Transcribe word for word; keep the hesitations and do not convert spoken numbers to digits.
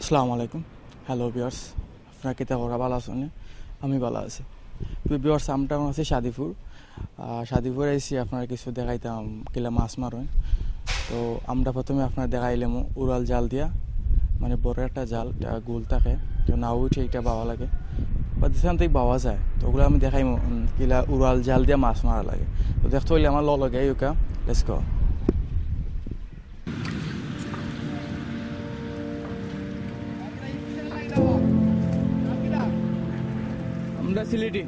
আসসালামু আলাইকুম। Hello viewers, আপনারা কিতা খবর, ভালা আছইন নি? আমি ভালা আছি। তো ভিউয়ার্স, আমরা অখন আছি শাদিপুর। আহ, শাদিপুর আইছি, আপনারারে কিছু দেখাইতাম কিলা মাছ মারইন। তো আমরা প্রথমে আপনারারে দেখাইলাম উড়াল জাল দিয়া, মানে বড় একটা জাল, ইটা গোল থাকে, তো নাও উঠে, ইটা বাওয়া লাগে, বা যেখান থাকি বাওয়া যায়, তো ওগুলা আমি দেখাইমু, উম, কিলা উড়াল জাল দিয়া মাছ মারা লাগে। তো দেখতে অইলে আমার লগে আউক্কা, লেটস গো। আমরা সিলেটি।